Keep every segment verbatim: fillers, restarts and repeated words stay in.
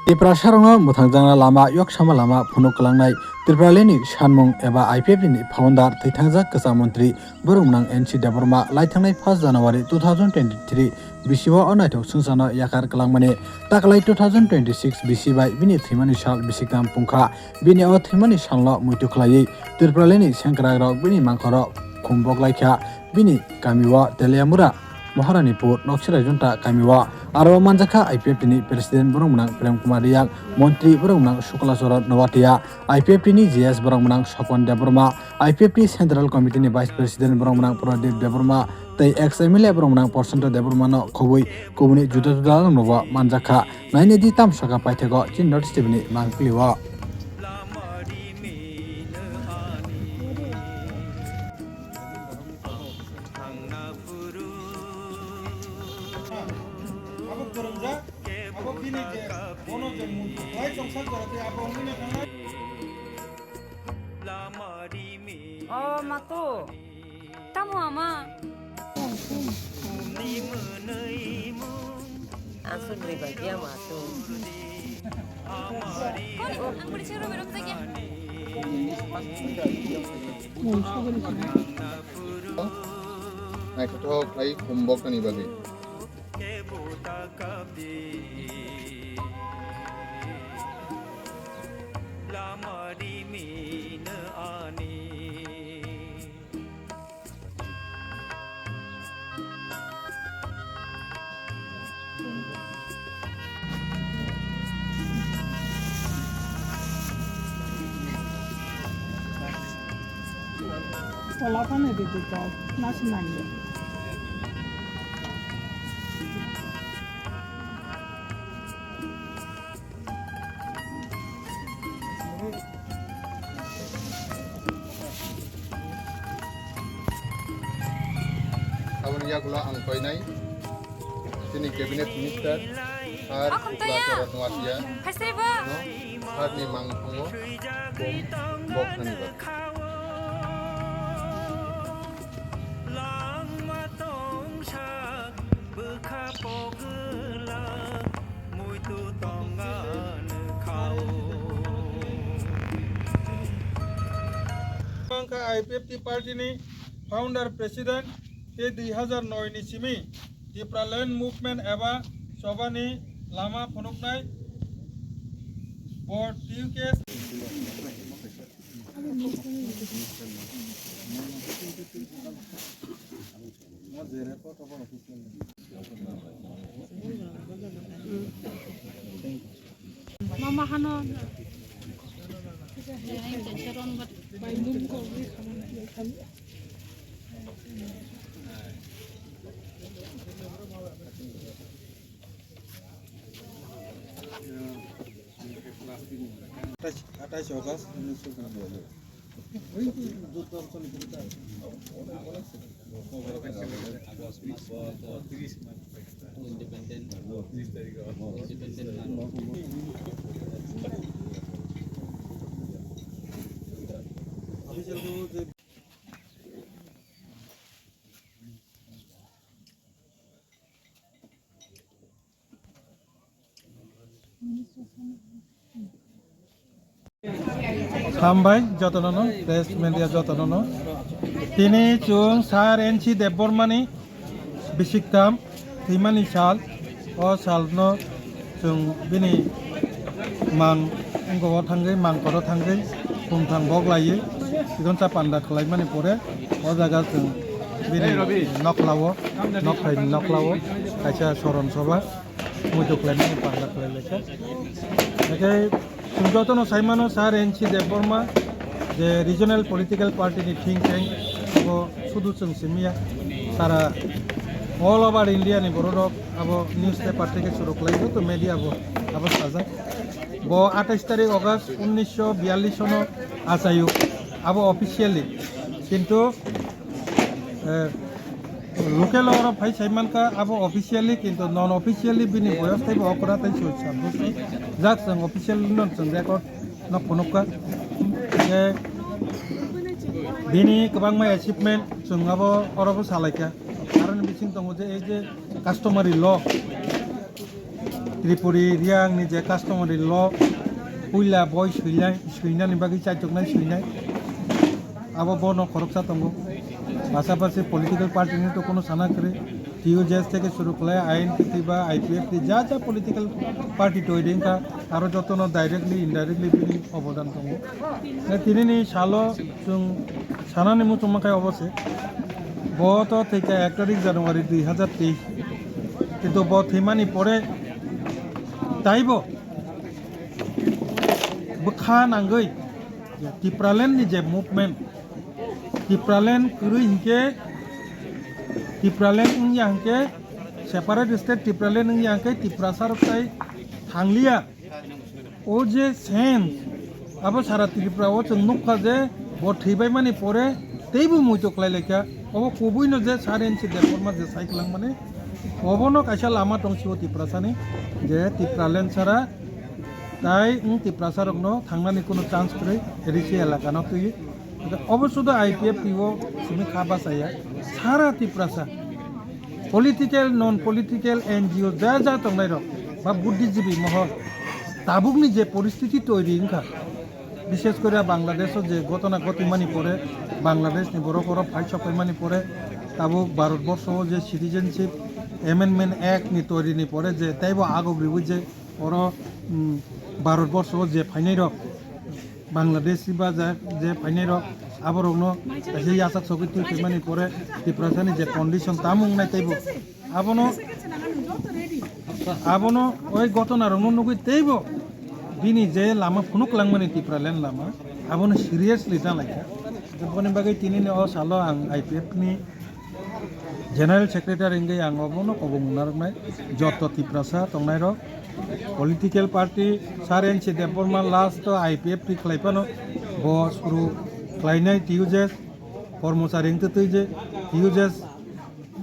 Tiprasarokno mwthangjakna lama, yoksama lama phunuk kwlangnai Tipralandni sanmung eba I P F T ni founder, thwithangjak kwcham montri borok mwnang N C Debbarma lai thangnai first January two thousand twenty-three bisio o naithok swngcharno yakar kwlangmani taklai two thousand twenty-six bisi bai bini thwimani sal bisiktham pungkha. Bini o thwimani salno muitu khlaiwi Tipralandni sengkrakrok bini mangkhoro khum boklaikha. Bini kamio Teliamura, Maharanipur, Noksai Junta kamio aro manjakha I P F T ni president borok mwnang Prem Kumar Riyang, montri borok mwnang Shukla Charan Noatia, I P F T ni G S borok mwnang Sopon Debbarma, I P F T Central Committee ni Vice President borok mwnang Pradip Debbarma tei ex M L A borok mwnang Prashanto Debbarma no khobwi kubuni juda juda rokno bo manjakha. Nainai di tamsaka paithakgo chini North East T V ni mangpili o. Abo kwrwngjak, abo bini je bono je muitu khlai chongsak jora tei abo wngwi no thangnai. O mato. Tamo ama? Aswk ri bai ya mato. Kon ang beri sero berok tagi. Naithothok khlai khum boktani bagwi. Wala pani dito to, nasi nangyo. Aboni yagulo ang koinai chini cabinet minister, Sir Akhum Shukla toya. Charan Noatia. Hasri ba? No? Sir ni mangkhungo bom bok nani ba. Langma tongsa bwkha pogwlak muitu tongani khao. Bangkha I P F T party ni founder president tei dui hazar noi ni simi Tipraland movement eba chobani lama phunuknai bo T U K S. Mama hano. Atais, atais August unnish sho biryani. Independent, independent. Hambai jotono no, press media jotono no. Tini chwng Sir N C Debbarmani bisiktham thwimani sal, o salno chwng bini mang wngkoko thangwi, mangkoro thangwi, khumthang bok laiwi, chikonsa panda khlaimani pore, o jaga chwng bini noklao, nokthai noklao, kaisa soron soba, muitu khlaimani panda khlai laikha. Hake chwng jotono saimano Sir N C Debbarma, je regional political party ni think tank, abo sudu chwng simiya, sara all over India ni bororok abo newspaper theke churuk lai, joto media bo abo sajak. Bo atais tarik August unnish sho biyallish sono achayuk, abo officially. Kintu, eh, local oro phai sai mankha abo officially, kintu non officially bini boyos tei bo okra tei soi sat bosor. Jak chwng officially no chwng record no phunukha. Je bini kwbangma achievement chwng abo oro bo salaikha. Aroni bising tongo je ei je customary law, Tripuri Riang ni je customary law, puila boi suinai, suinani bagwi chaituknai suinai, abo bono khoroksa tongo. Pasapasi political party ni to kono sana kwrwi, T U J S theke suru khlai I N P T ba I P F T ja ja political party toiri wngkha, aro jotono directly, indirectly bini obodan tongo. Tini ni salo chwng sanani muchung mankha obo se, bo to thwikha ek tarik January dui hazar teis. Kintu bo thwimani pore taibo bwkha nangwi Tipraland ni je movement, Tipraland kwrwi hinkhe, Tipraland wngya hinkhe, separate state Tipraland wngya hinkhe Tiprasa rok tai thangliya. O je sense, abo sara Tripura o chwng nukha je bo thwibaimani pore teibo muitu khlai laikha. Obo kubuino je Sir N C Debbarma je sai kwlangmani, obono kaisa lama tong sio Tiprasani, je Tipraland sara tai wng Tiprasa rokno thangnani kuno chance kwrwi, A D C elakano twi. Obo sudo I P F T o simi kha bachaya, sara Tiprasa political, non political, N G O ja ja tongnai rok ba buddhijibi mohor tabukni je poristiti toiri wngkha, bishes kore Bangladesh o je gotona gotimani pore, Bangladesh ni borok oro phai sokpaimani pore, tabuk Bharat borsho o je Citizenship Amendment Act ni toiri ni pore je teibo agok riwi je oro, mm, Bharat borsho o je phainai rok, Bangladesh ba je, je phainai rok, aborokno kaisa yachak sogwi twi phaimani pore Tiprasani je condition tamo wngnai teibo abono, abono oi gotona rokno nugwi teibo bini je lama phunuk langmani Tipraland lama, abono seriously ta laikha. Aboni bagwi tinini o salo ang I P F ni General Secretary wngwi ang obono kobong narwknai, joto Tiprasa tongnairok, political party, Sir N C Debbarma last o I P F T khlai phano bo suru khlainai T U J S, kormochari wngtwi twi je T U J S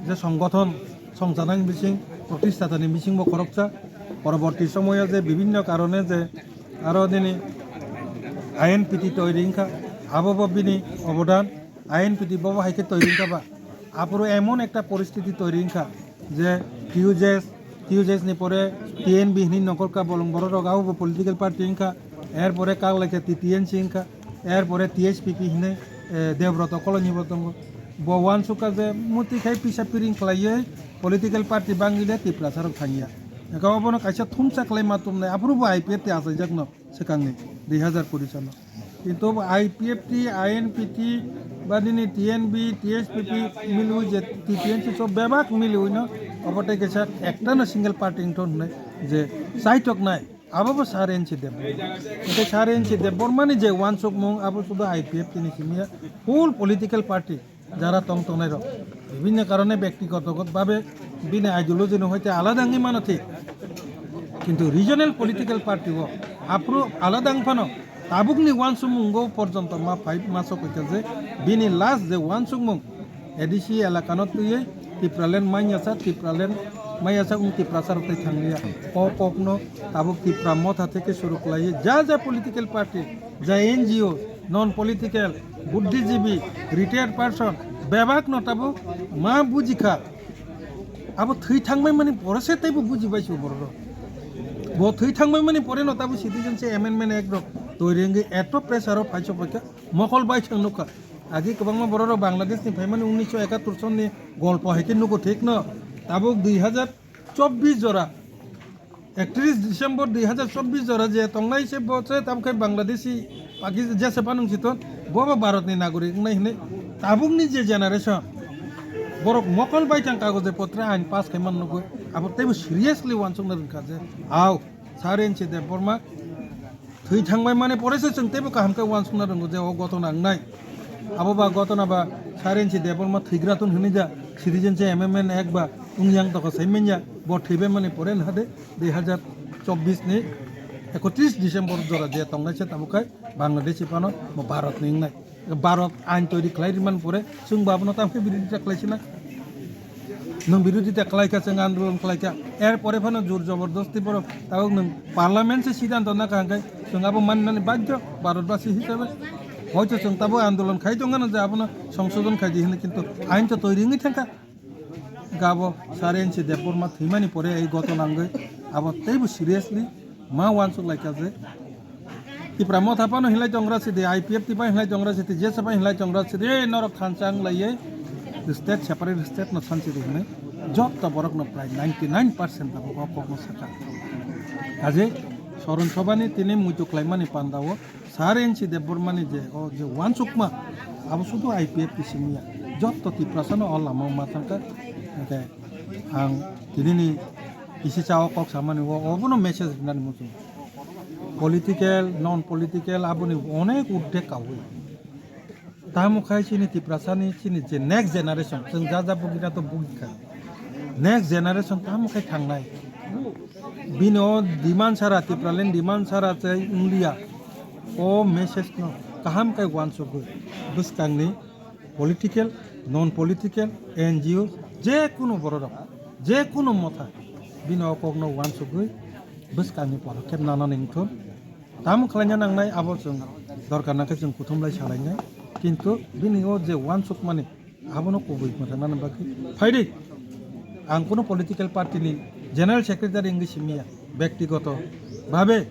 je songgothon songchanani bising, protishthatani bising bo khoroksa, poroborti somoyo je bibhinno karone je aro nini I N P T toiri wngkha, abo bo bini obodan. I N P T bobo hai khe toiri wngkha ba, aphuru emon ekta poristiti toiri wngkha je T U J S, T U J S ni pore T N B hinwi nongkhorkha bolong borok rok, abo bo political party wngkha, er pore kak lai khe T T N C wngkha, er pore T H P P hinwi, eh, Debroto Koloni bo tongo. Bo uansukha je muti khai pisa piring khlaiwi political party bangwi le Tiprasa rok thangya. Eka obono kaisa thumsa khlai ma tumnai, aphuru bo I P F T achaijakno. Swkangni dui hazar kuri salo. Kintu bo I P F T, I N P T, ba nini T N B, T H P P, miliwi je T T N C so bebak miliwino obo tei kaisa ektano single party wngthon hwnwi je chaitoknai, abo bo Sir N C Debbarma. Hwnkhe Sir N C Debbarmani je uansukmung abo sudu I P F T ni simi ya, full political party. Jara tong tongnai rok bibhinno karone byaktigoto babe bini ideology no hoite alada wngwi mano thik, kintu regional political party o aphuru alada wng phano tabukni uansukmungo porjonto ma phai ma sokoi kha je bini last je uansukmung A D C elakano twiwi Tipraland manyasa, Tipraland mayasa wng Tiprasa rok tei thangliya. O kokno tabuk Tipra Motha theke suru khlaiwi ja ja political party, ja N G O, non political, buddhijibi, retired person, bebak no tabuk ma bujikha. Abo thwi thangbai mani pore se teibo bujibai se borok rok. Bo thwi thangbai mani pore no tabuk Citizenship Amendment Act rok toiri wngwi eto pressure o phai sok paikha, mokol bai thang nukha. Agi kwbangma borok rok Bangladesh ni phaimani unnisho ekattor son ni golpo hai khe nugo thik no. Tabuk dui hazar chobbish jora Ektris December dui hazar chobbish jora je tongnai se bo se tabuk khe Bangladeshi, Pakistan, jese panung siton, bo bo Bharatni nagorik wngnai hinwi tabukni je generation, borok mokol bai thang kagoje potre ain pass khai man nugwi, abo teibo seriously uansukna rwngkha je, au, Sir N C Debbarma thwi thangbai mani pore se chwng teibo kaham khe uansukna rwngo je o gotona wngnai. Abo ba gotona ba Sir N C Debbarma thwigra ton hwnwi ja, Citizenship Amendment Act ba wng yang tokha sai manya, bo thwibai mani pore wngkha de dui hazar chobbish ni ekotris December jora je tongnai se tabuk khai Bangladeshi phano bo Bharat ni wngnai. Bharat ain toiri khlai rimani pore chwng bo abono tamo khe birodita khlai sina. Nwng birodita khlai kha, chwng andolon khlai kha, er pore phano jor jobordosti borok tabuk nwng parliament se siddhanto na kha hwnkhe chwng abo mannani badhyo Bharatbasi hisabe. Hoito chwng tabuk andolon khai tongkha no je abono songsodon khai di hwnwi, kintu ain to toiri wngwi thangkha. Gabo Sir N C Debbarma thwimani pore ei gotona wngwi Abo teibo seriously ma uansuk laikha je Tipra Motha phano hinlai tongra sidi, I P F T phano hinlai tongra sidi, jesa phano hinlai tongra sidi, ei norok thansa wnglaiwi state separate state no sansi di hinwi jotto borok no prai ninety nine percent tabuk o kok no sakha. Kaje Soron Sobha ni tini muitu khlaimani panda o Sir N C Debbarma ni je o je uansukma abo sudu I P F T simi ya, jotto Tiprasa no o lama o ma thangkha. Hingke ang tini ni kisi cha o kok samani o obono message rinani muchung. Political, non political aboni onek urdhe kaui. Tamo khai chini Tiprasa ni chini je next generation, chwng ja ja bugina to bugikha. Next generation tamo khai thangnai. Bini o demand sara, Tipraland demand sara chai wnglia. O message no kaham khai uansugwi bwskangni political, non political, N G O, je kunu bororok, je kunu motha bini o kokno uansugwi bwskangni podokkhep nanani wngthun. Tamo khlaina nangnai abo chwng dorkar nangkhe chwng kuthumlai salainai. Kintu bini o je uansukmani abono kubui mwthangna bagwi phaidi. Ang kunu political party ni general secretary wngwi simiya, bektigoto bhabe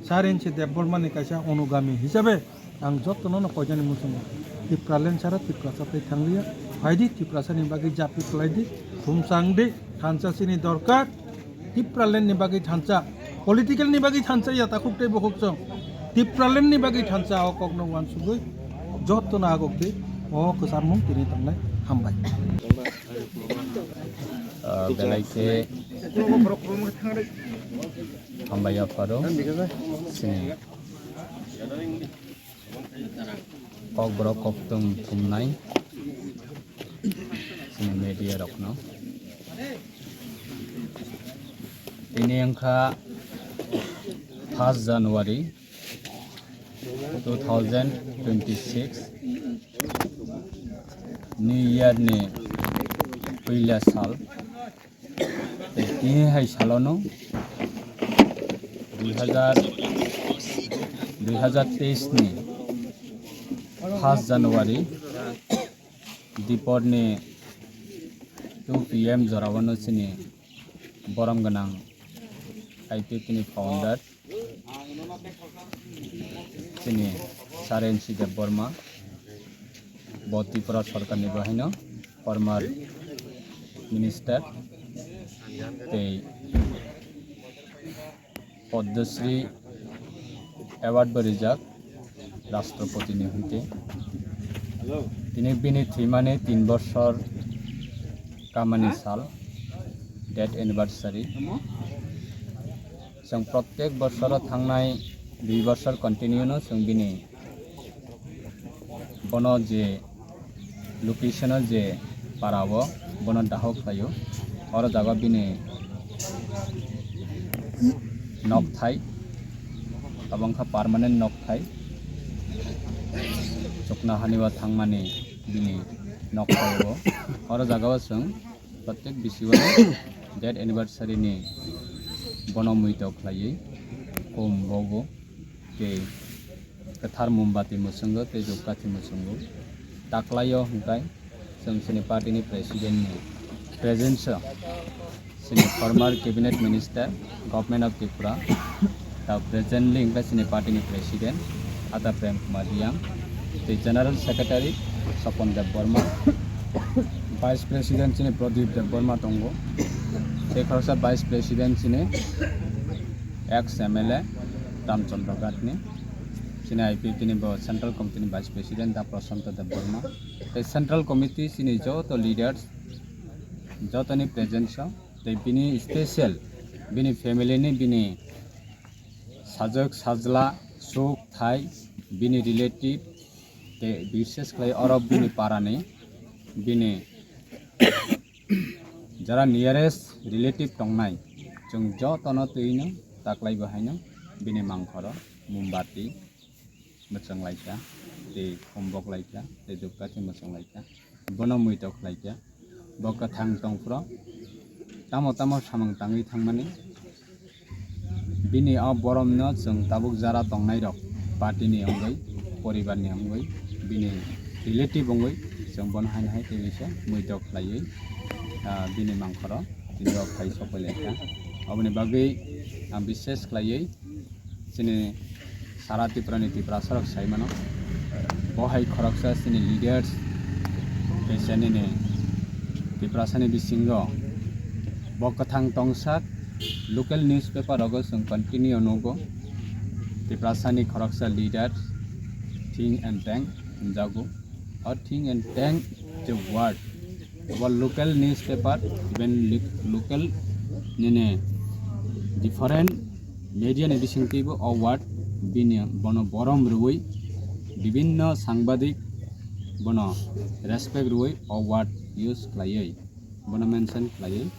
Sir N C Debbarma ni kaisa onugami hisabe ang jotono no koinani muchungo Tipraland sara Tiprasa tei thangliya. Phaidi Tiprasa ni bagwi japi khlaidi, thumsangdi, thansa sini dorkar. Tipraland ni bagwi thansa, political ni bagwi thansa ya takhuk tei bukhuk chwng. Tipraland ni bagwi thansa o kokno uansugwi jotono agok di o kwcharmung tini tongnai hambai. Ah, belai khe hambai yapharo chini Kokborok koktwng thumnai chini media rokno. Tini wngkha first January two thousand twenty-six ni year ni puila sal. Tei tini hai salono dui hazar, dui hazar teis ni first January diporni two P M jorao no chini borom gwnang I P F T ni founder chini Sir N C Debbarma, bo Tripura sorkarni bo haino former minister tei Padma Shri award bo rijak Rashtrapati ni hoite. Tini bini thwimani tin bosor kamani sal, death anniversary. Chwng protek bosoro thangnai dui bosor continue no chwng bini bono je location o je para o bono daho khlaio, oro jaga bini nokthai, abo wngkha permanent nokthai. Chuknohani o thangmani bini nokthai o, oro jaga o chwng protek bisi o death anniversary ni bono muitok khlaiwi kum bogo tei kwthar mombati mwchwngo tei dhupkathi mwchwngo. Taklaio hwnkhe chwng chini party ni president ni presence o chini former cabinet minister, Government of Tripura, ta presently hwnkhe chini party ni president Ata Prem Kumar Reang, tei general secretary Sopon Deb Borma, vice president chini Pradip Deb Borma tongo, tei khoroksa vice president chini ex M L A Ramchandra Ghatni, chini I P F T ni bo Central Committee ni Vice President da Prasanta Debbarma, tei Central Committee chini joto leaders, jotoni presence o, tei bini special bini family ni bini sajwk sajla, suk thai, bini relative, tei bishes khlai oro bini parani, bini jara nearest relative tongnai, chwng jotono twino taklai bo haino bini mangkhoro mombati mwchwng laikha, tei hombok laikha, tei dhupkathi mwchwng laikha, bono muitok khlaikha. Bo kwthang tongphuru tamo tamo samung tangwi thangmani. Bini o boromno chwng tabuk jara tongnairok, party ni wngwi, poribar ni wngwi, bini relative wngwi chwng bono haino hai tei se muitok khlaiwi, ah, bini mangkhoro tini o phai sokoi laikha. Aboni bagwi ang bishes khlaiwi chini sara Tripura ni Tiprasa rok sai mano. Bo hai khoroksa chini leaders, tei chini ni Tiprasa ni bisingo bo kwthang tongsak local newspaper rogo chwng continue nugo. Tiprasa ni khoroksa leader think and tank hwnjago. Or think and tank je word, abo local newspaper, even li-, local nini different media ni bisingtwi bo o word bini bono borom rwui, bibinno sangbadik bono respect rwui o word use khlaiwi, bono mention khlaiwi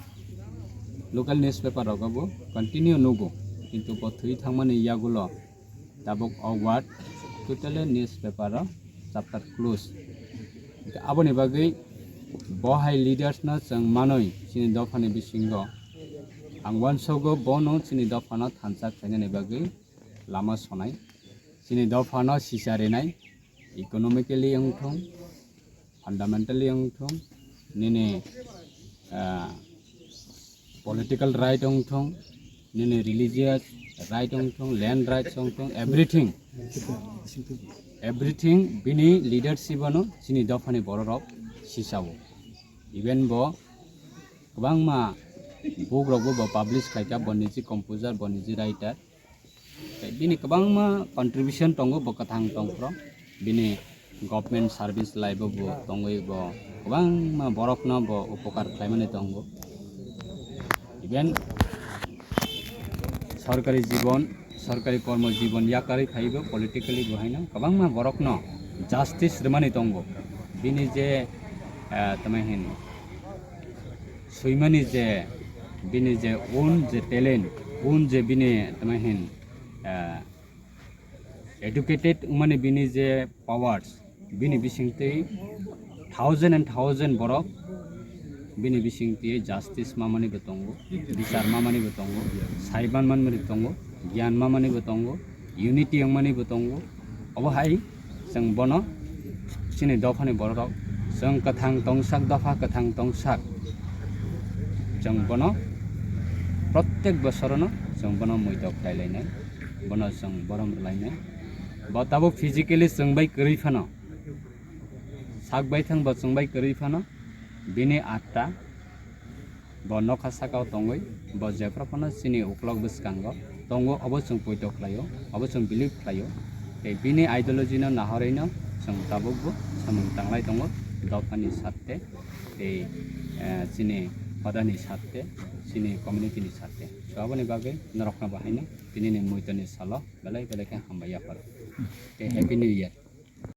local newspaper rogo bo continue nugo, kintu bo thwi thangmani yagulo tabuk o word totally newspaper o chapter close. Aboni bagwi bo hai leaders no chwng manwi chini dophani bisingo ang uansogo bono chini dophano thansa khlainani bagwi lama sonai, chini dophano sisa rinai, economically wngthung, fundamentally wngthung, nini, ah, political right wngthung, nini religious right wngthung, land rights wngthung, everything, everything bini leadership ano chini dophani bororok sisao. Even bo kwbangma book rokbo bo publish khlaikha, bo niji composer, bo niji writer. Tei bini kwbangma contribution tongo, bo kwthang tongphro. Bini government service lai bo, bo tongwi bo kwbangma borokno bo upokar khlaimani tongo. Even sorkari jibon, sorkari kormo jibon yakarwi phaibo politically bo haino kwbangma borokno justice rwmani tongo. Bini je, eh, tamo hin, swimani je, bini je own je talent, own je bini tamo hin, ah, educated wngmani bini je powers, bini bisingtwi thousand and thousand borok bini bisingtwi justice mamani bo tongo, bichar mamani bo tongo, saiban manmani tongo, giyan mamani bo tongo, unity wngmani bo tongo. Obo hai chwng bono chini dophani bororok, chwng kwthang tongsak, dopha kwthang tongsak, chwng bono protek bosorono chwng bono muitok khlailainai, bono chwng borom rwlainai. Bo tabuk physically chwng bai kwrwi phano, sak baithang bo chwng bai kwrwi phano, bini atta bo nokha sakao tongwi, bo jephru phano chini uklok bwskango tongo, obo chwng poito khlaio, obo chwng believe khlaio. Tei bini ideology no nahorwi no chwng tabukbo samung tanglai tongo, dophani sarte tei, eh, chini hodani sarte, chini community ni sarte. So aboni bagwi norokno bo haino tinini muitoni salo belai belai khe hambai yapharo. Tei Happy New Year.